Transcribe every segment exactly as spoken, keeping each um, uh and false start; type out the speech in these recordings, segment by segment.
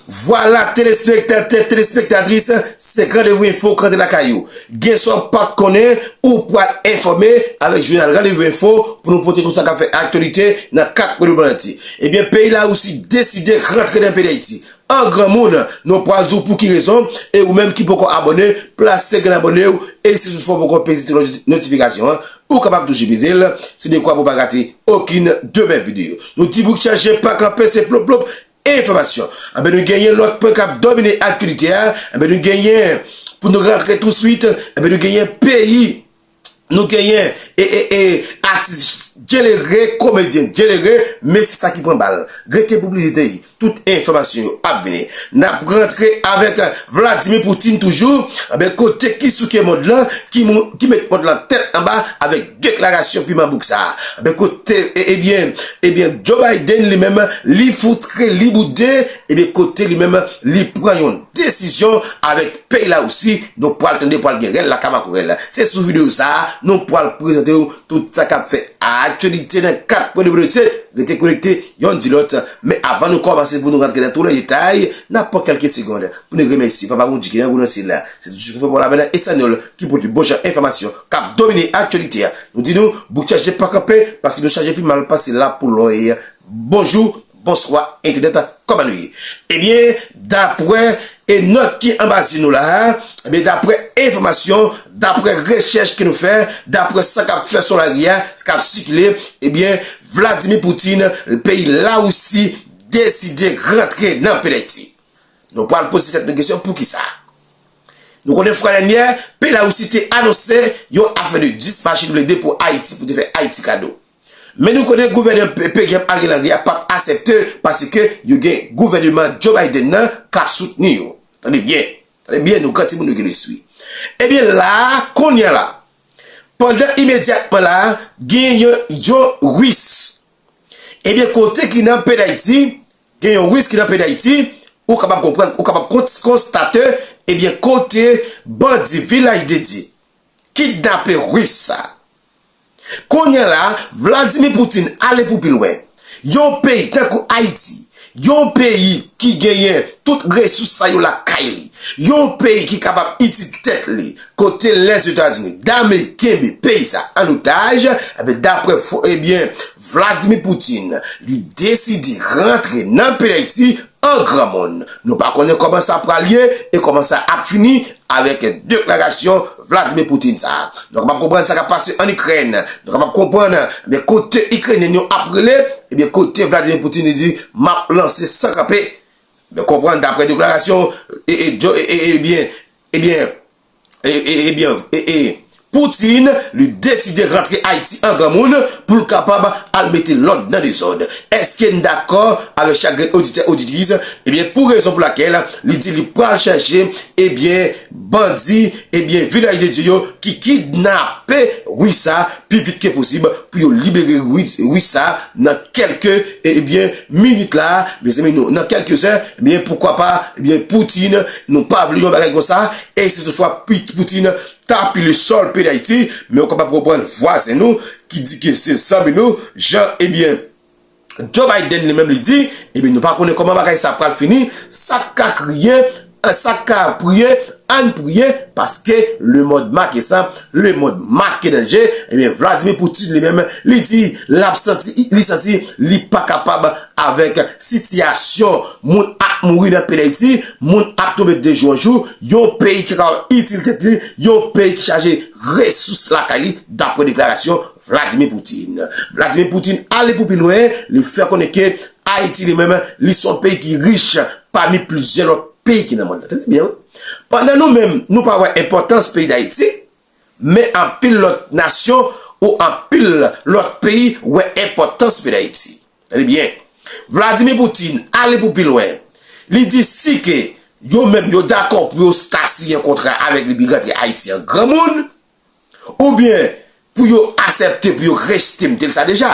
Vwala, telespektatè, telespektatris, se Randevou Enfo k rantre lakay ou. Gen sa w pa t konnen, ou pral enfòme avèk jounal Randevou Enfo pou nou pote tout sa k ap fè aktyalite nan kat kwen nou Ayiti. Ebyen, peyi Larisi deside rantre nan peyi Dayiti. An granmoun, nou pral di w pou ki rezon, e ou menm ki poko abòne, plase grenn abòne w, e si toutfwa w poko peze ti notifikasyon an, ou kapab toujou peze l, se dekwa pou w pa rate okenn de mè videyo. Nou di bouk chaje pa kanpe, se plop plop, enfòmasyon. Anben nou genyen lòt pwen k ap domine aktyalite a, anben nou genyen, pou nou rantre touswit, anben nou genyen peyi, nou genyen, e, e, e, atis djenere, komedyen djenere, men se sa ki pran bal. Rete pou plis detay, tout enfòmasyon yo ap vini. N ap rantre avèk Vladimir Putin toujou, anben kote ki souke mond lan, ki, mou- ki met mond lan tèt anba avèk deklarasyon piman bouk sa a. Anben kote, e, ebyen, ebyen, Joe Biden li menm, li foutre, li boude, ebyen kote li menm, li pran yon desizyon avèk peyi Larisi, nou pral tande, pral gen rèl lakay makorèl. Se sou videyo sa a, nou pral prezante w tout sa k ap fè aktyalite nan kat pwen de pwen de pwen. Rete konekte, yonn di lòt. Men avan nou kòmanse pou nou rantre nan tout lè detay, n ap pran kèlke segonn pou nou remèsye Papa Bondye ki nan gwo nan syèl la. Se toujou fè pou la nan Espanyòl ki pote bon jan enfòmasyon k ap domine aktyalite a. Nou di nou, bouk chaje pa kanpe, paske nou chaje pi mal pase lapouloy. Bonjou, bonswa, entènèt, kòman nou ye? Ebyen, daprè e nòt ki anba zye nou la a, ebyen, daprè enfòmasyon, daprè rechèch ke nou fè, daprè sa k ap fè sou lari a, sa k ap sikile, ebyen, Vladimir Putin, peyi Larisi, deside rantre nan peyi Dayiti. Nou pral poze tèt nou kesyon, poukisa? Nou konnen fwa dènyè, peyi Larisi te anonse yon afè de dis machin blende pou Ayiti, pou te fè Ayiti kado. Men nou konnen gouvènman pe- peyi Ariel Henry a p ap aksepte, paske yo gen gouvènman Joe Biden nan k ap soutni yo. Tande byen, tande byen, nou granmoun nou gen lespri. Ebyen la, kounye a la, pandan imedyatman la, gen yon, yon Ris. Ebyen kote ki nan peyi Dayiti, gen yon Ris ki nan peyi Dayiti, ou kapab konprann, ou kapab kon- konstate, ebyen kote bandi Vilaj de Dye kidnape Ris sa. Kounye a la, Vladimir Putin ale pou pi lwen. Yon peyi tankou Ayiti, yon peyi ki genyen tout resous sa yo lakay li, yon peyi ki kapab itil tèt li, kote Lèzetazini dame kenbe peyi sa an otaj, ebyen, daprè fo- ebyen, Vladimir Putin, li deside rantre nan peyi Dayiti an granmoun. Nou pa konnen kòman sa pral ye e kòman sa ap fini avèk deklarasyon Vladimir Putin sa a. Nou kapab konprann sa k ap pase ann Ikrèn. Nou kapab konprann, men kote Ikrenyen yo ap rele, ebyen kote Vladimir Putin li di, "M ap lanse san kanpe." Men konprann daprè deklarasyon, e, e, e, e, ebyen, ebyen, e, e, ebyen, e, e, Putin, li deside rantre Ayiti an granmoun pou l kapab al mete lòd nan dezòd. Èske n dakò avèk chak grenn oditè, oditris? Ebyen, pou rezon pou lakèl li di li pral chèche, ebyen, bandi, ebyen, Vilaj de Dye yo ki kidnape Ris sa pi vit ke posib pou yo libere Ris, Ris sa nan kèlke, ebyen, minit la, mezanmi, nou, nan kèlke zè, ebyen, poukwa pa, ebyen, Putin, nou pa vle yon bagay konsa, e si toutfwa Pit- Putin ta pile sòl peyi Dayiti, men ou kapab konprann vwazen nou ki di ke se zanmi nou, jan, ebyen, Joe Biden li menm li di, ebyen, nou pa konnen kòman bagay sa pral fini, sa k ka kriye, sa k ka priye, ann priye, paske lemond make san, lemond make danje, ebyen, Vladimir Putin li menm, li di, l ap santi, li santi, li pa kapab avèk sitiyasyon moun ap mouri nan peyi Dayiti, moun ap tonbe de jou an jou, yon peyi ki kapab itil tèt li, yon peyi ki chaje resous lakay li, daprè deklarasyon Vladimir Putin. Vladimir Putin ale pou pi lwen, li fè konnen ke Ayiti li menm, li se yon peyi ki rich pami plizyè lòt peyi ki nan mond lan. Tande byen, wi. Pandan nou menm, nou pa wè enpòtans peyi Dayiti, men anpil lòt nasyon ou anpil lòt peyi wè enpòtans peyi Dayiti. Tande byen. Vladimir Putin ale pou pi lwen. Li di si ke yo menm yo dakò pou yo ta siyen yon kontra avèk li pou rantre Ayiti an granmoun, oubyen pou yo aksepte, pou yo rejte, m te di sa deja,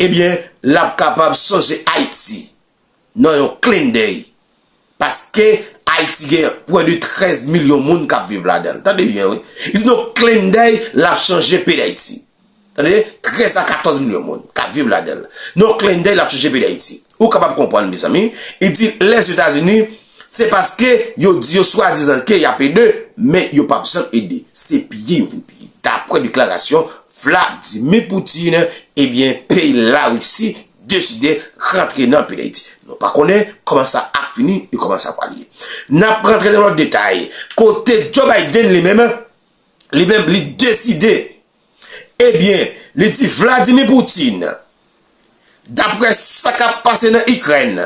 ebyen, l ap kapab chanje Ayiti nan yon klendèy. Paske Ayiti gen pwen de trèz milyon moun k ap viv ladan l. Tande byen, wi. Li di nan yon klendèy, l ap chanje peyi Dayiti. Tande, trèz a katòz milyon moun k ap viv ladan l. Nan yon klendèy, l ap chanje peyi Dayiti. Ou kapab konprann, mezanmi. Li di, Lèzetazini, se paske yo di yo swadizan ke y ap ede, men yo p ap janm ede. Se piye yo vin piye. Daprè deklarasyon Vladimir Putin, ebyen, peyi Larisi deside rantre nan peyi Dayiti. Nou pa konnen kòman sa ap fini e kòman sa pral ye. N ap rantre nan lòt detay. Kote Joe Biden li menm, li menm, li deside, ebyen, li di Vladimir Putin, daprè sa k ap pase nan Ikrèn,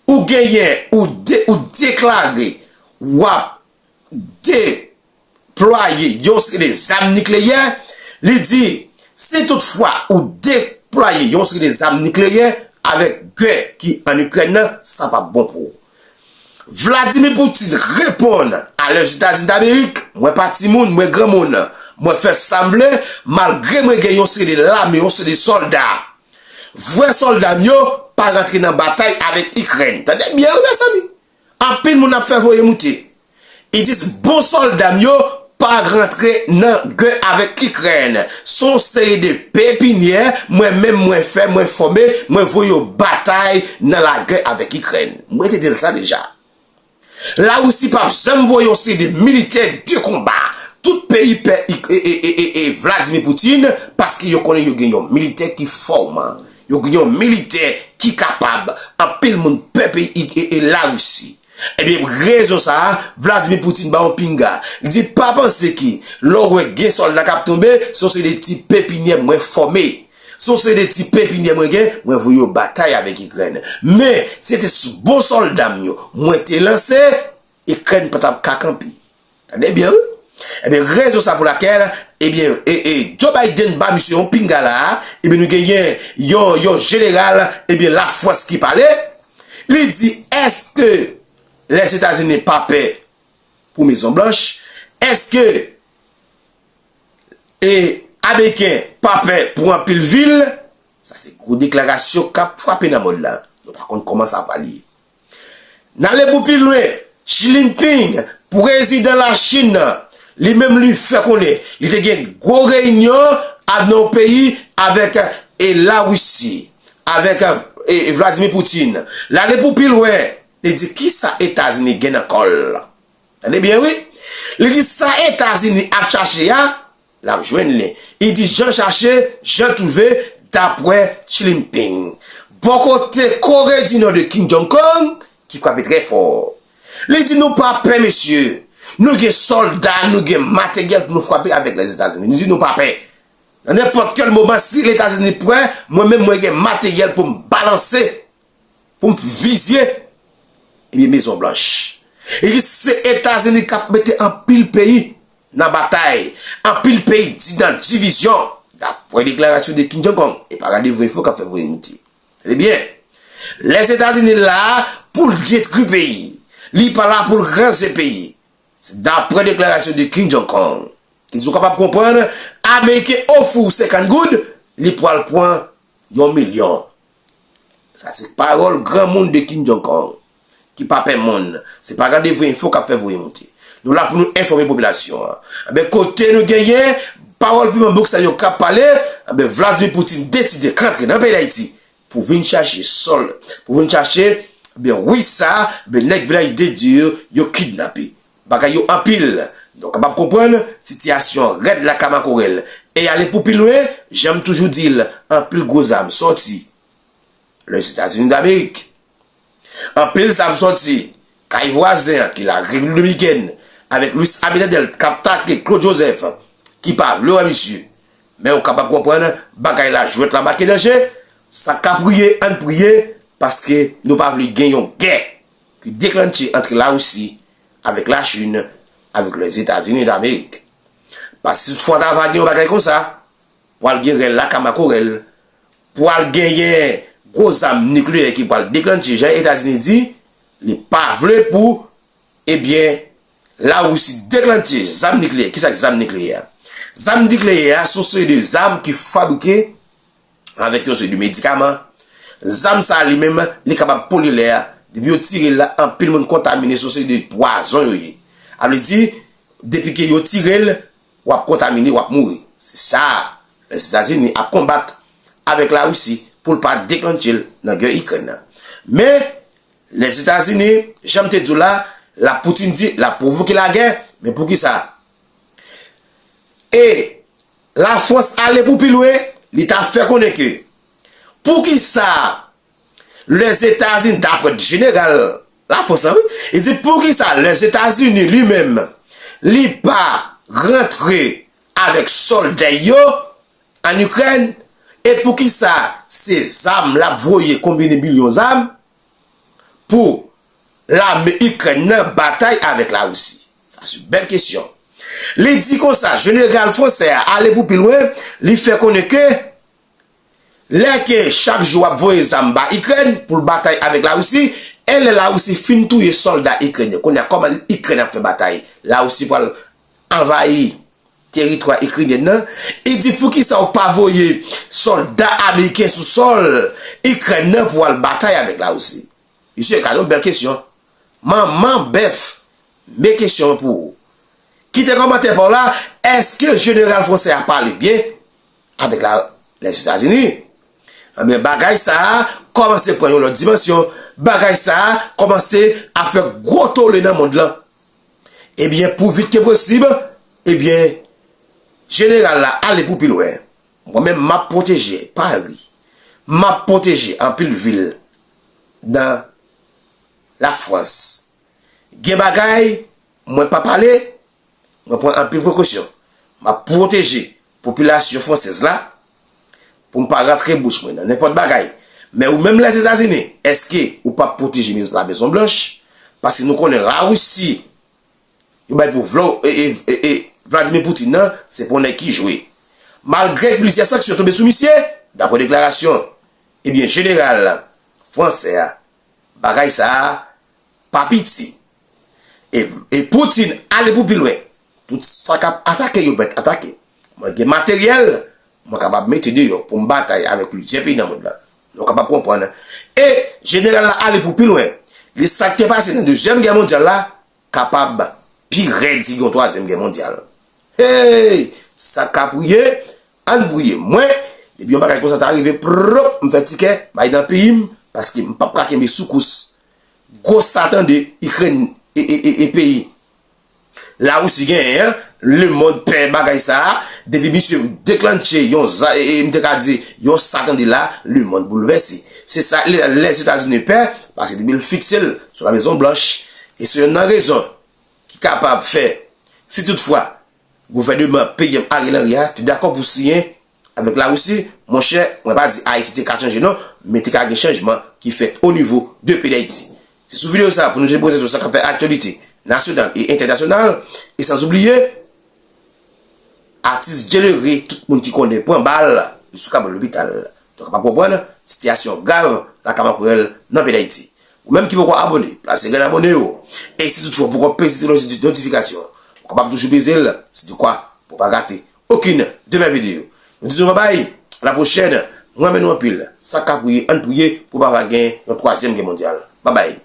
ou genyen, ou de, ou deklare, w ap deplwaye yon seri de zam nikleyè, li di, si toutfwa ou deplwaye yon seri de zam nikleyè, avèk gè ki ann Ikrèn nan, sa p ap bon pou ou. Vladimir Putin reponn a Lèzetazini Damerik, mwen pa timoun, mwen granmoun, mwen fè sa m vle, malgre mwen gen yon seri de lame, yon seri de sòlda. Vrè sòlda m yo pa rantre nan batay avèk Ikrèn. Tande byen, wi, mezanmi. Anpil moun ap fè voye moute. Li di, bon sòlda m yo pa rantre nan gè avèk Ikrèn. Se yon seri de pepinyè, mwen menm mwen fè, mwen fòme, mwen voye yo batay nan lagè avèk Ikrèn. Mwen te di l sa deja. Larisi p ap janm voye yon seri de militè de konba. Tout peyi pè Ik- e, e, e, e, e Vladimir Putin paske yo konnen yo gen yon militè ki fòm. Yo gen yon militè ki kapab. Anpil moun pè peyi Ik- e, e Larisi. Ebyen, rezon sa a, Vladimir Putin ba yon pinga. Li di, pa panse ki, lè w wè gen sòlda k ap tonbe, se yon seri de ti pepinyè mwen fòme. Se yon seri de ti pepinyè mwen gen, mwen voye yo batay avèk Ikrèn. Men, si se te sou bon sòlda m yo, mwen te lanse, Ikrèn pa t ap ka kanpe. Tande byen, wi. Ebyen, rezon sa pou lakèl, ebyen, e, e, Joe Biden ba misye yon pinga la a, ebyen, nou genyen yon, yon jeneral, ebyen, Lafrans ki pale. Li di, èske Lèzetazini pa pè pou Mezon Blanch? Èske e Ameriken pa pè pou anpil vil? Sa se gwo deklarasyon k ap frape nan mond lan. Nou pa konn kòman sa pral ye. N ale pou pi lwen, Xi Jinping, prezidan Lachin nan, li menm li fè konnen li te gen gwo reyinyon nan yon peyi avèk e Larisi, avèk e Vladimir Putin. L ale pou pi lwen, li di kisa Etazini gen nan kò l. Tande byen, wi. Li di sa Etazini ap chache a, l ap jwenn li. Li di jan chache, jan twouve, daprè Xi Jinping. Bò kote Kore di Nò de Kim Jong-un, ki frape trè fò. Li di nou pa pè, mesye. Nou gen sòlda, nou gen materyèl pou nou frape avèk Lèzetazini. Nou di nou pa pè. Nan nenpòt kèl moman, si Lèzetazini prè, mwen menm mwen gen materyèl pou m balanse, pou m vizye, ebyen, Mezon Blanch. Li di se Etazini k ap mete anpil peyi nan batay, anpil peyi di nan divizyon, daprè deklarasyon de Kim Jong-un. E pa Radyo Enfo k ap fè voye moute. Tande byen. Lèzetazini la pou l detwi peyi. Li pa la pou l ranse peyi. Se daprè deklarasyon de Kim Jong-un. Ki si w kapab konprann, Ameriken ofri w senkant goud, li pral pran yon milyon. Sa se pawòl granmoun de Kim Jong-un, ki pa pè moun. Se pa Radyo Enfo k ap fè voye moute. Nou la pou nou enfòme popilasyon an. Enben, kote nou genyen pawòl piman bouk sa yo k ap pale, enben, Vladimir Putin deside k antre nan peyi Dayiti pou vin chache sòl, pou vin chache, ben, wi sa, ben, nèg Vilaj de Dye yo, yo kidnape. Bagay yo anpil. Nou kapab konprann, sitiyasyon an rèd lakay makorèl. E ale pou pi lwen, jan m toujou di l, anpil gwo zam sòti Lèzetazini Damerik. Anpil zam sòti kay vwazen an, ki la Repiblik Dominikèn, avèk Luis Abinader k ap take Claude Joseph, ki pa vle wè misye. Men ou kapab konprann, bagay la, jwèt la make danje. Sa k ap priye, ann priye, paske nou pa vle gen yon gè ki deklannche ant Larisi avèk Lachin, avèk Lèzetazini Damerik. Paske si toutfwa ta va gen yon bagay konsa, pral gen rèl lakay makorèl, pral genyen gwo zam nikleyè ki pral deklannche, jan Etazini di, li pa vle pou, ebyen, Larisi deklannche zam nikleyè. Kisa k zam nikleyè a? Zam nikleyè a se yon seri de zam ki fabrike avèk yon seri de medikaman. Zam sa a li menm, li kapab polye lè a. Depi yo tire l la, anpil moun kontamine, se yon seri de pwazon yo ye. A vle di, depi ke yo tire l, w ap kontamine, w ap mouri. Se sa Lèzetazini ap konbat avèk Larisi pou l pa deklannche l nan gè Ikrèn nan. Men, Lèzetazini, jan m te di w la, la Putin di, l ap pwovoke lagè, men poukisa? E Lafrans ale pou pi lwen, li ta fè konnen ke poukisa Lèzetazini, daprè jeneral Lafrans lan, wi, li di poukisa Lèzetazini li menm, li pa rantre avèk sòlda yo ann Ikrèn, e poukisa se zam l ap voye, konbyen de milyon zam, pou lame Ikrèn nan batay avèk Larisi? Sa se bèl kesyon. Li di konsa, jeneral fransè a ale pou pi lwen, li fè konnen ke lè ke chak jou w ap voye zam ba Ikrèn pou l batay avèk Larisi, e lè Larisi fin touye sòlda Ikrèn yo, kounye a kòman Ikrèn ap fè batay? Larisi pral anvayi teritwa ikrenyen nan, li di poukisa w pa voye sòlda ameriken sou sòl Ikrèn nan pou al batay avèk Larisi? Mesye, gade yon bèl kesyon. Manman bèf, men kesyon an pou ou. Kite kòmantè pa w la, èske jeneral fransè a pale byen avèk la, Lèzetazini? Ebyen, bagay sa a kòmanse pran yon lòt dimansyon. Bagay sa a kòmanse ap fè gwo tole nan mond lan. Ebyen, pou vit ke posib, ebyen, jeneral la ale pou pi lwen. Mwen menm, m ap pwoteje Pari. M ap pwoteje anpil vil nan Lafrans. Gen bagay, mwen pa pale, mwen pran anpil prekosyon. M ap pwoteje popilasyon fransèz la pou m pa rantre bouch mwen nan nenpòt bagay. Men ou menm Lèzetazini, èske ou p ap pwoteje Mez-, La Mezon Blanch? Paske nou konnen Larisi, yo bay pou Vlo-, e, e, e, e, Vladimir Putin nan, se pou nèg ki jwe. Malgre plizyè sanksyon tonbe sou misye, daprè deklarasyon, ebyen, jeneral fransè a, bagay sa a pa piti. E, e Putin ale pou pi lwen. Tout sa k ap atake yo mèt atake. Mwen gen materyèl, mwen kapab mete deyò pou m batay avèk plizyè peyi nan mond lan. Nou kapab konprann. E jeneral la ale pou pi lwen. Li, sa k te pase nan Dezyèm Gè Mondyal la kapab pi rèd si gen yon twazyèm gè mondyal. Hey! Sa k ap priye, ann priye. Mwen, depi yon bagay konsa ta rive, pwop, m fè ti kè, m al nan peyi m, paske m p ap ka kenbe soukous gwo sa tande Ikrèn e, e, e, e peyi Larisi genyen an. Lemonn pè bagay sa a. Depi misye deklannche yon za-, e, e, m te ka di, yon sa tande la, lemonn boulvèse. Se sa, lè, Lèzetazini pè, paske depi l fikse l sou La Mezon Blanch, e se yonn nan rezon ki kapab fè, si toutfwa gouvèneman peyi Ariel Henry a te dakò pou siyen avèk Larisi, monchè, mwen pa di Ayiti te ka chanje non, men te ka gen chanjman ki fèt o nivo de peyi Dayiti. Se sou videyo sa a pou nou te poze sou sa k ap fè aktyalite nasyonal e entènasyonal, e san oubliye atis Djelere, tout moun ki konnen pran bal, li sou kabrit lopital. Donk, w ap konprann, sitiyasyon grav lakay Makorèl nan peyi Dayiti. Ou menm ki poko abòne, plase grenn abòne yo. E si toutfwa w poko peze ti klòch notifikasyon, ou kapab toujou peze l, si de kwa pou w pa rate okenn de mè videyo. Nou di nou babay, a la pwochèn, mwen renmen nou anpil. Sa k ap priye, ann priye pou pa va gen yon twazyèm gè mondyal. Babay.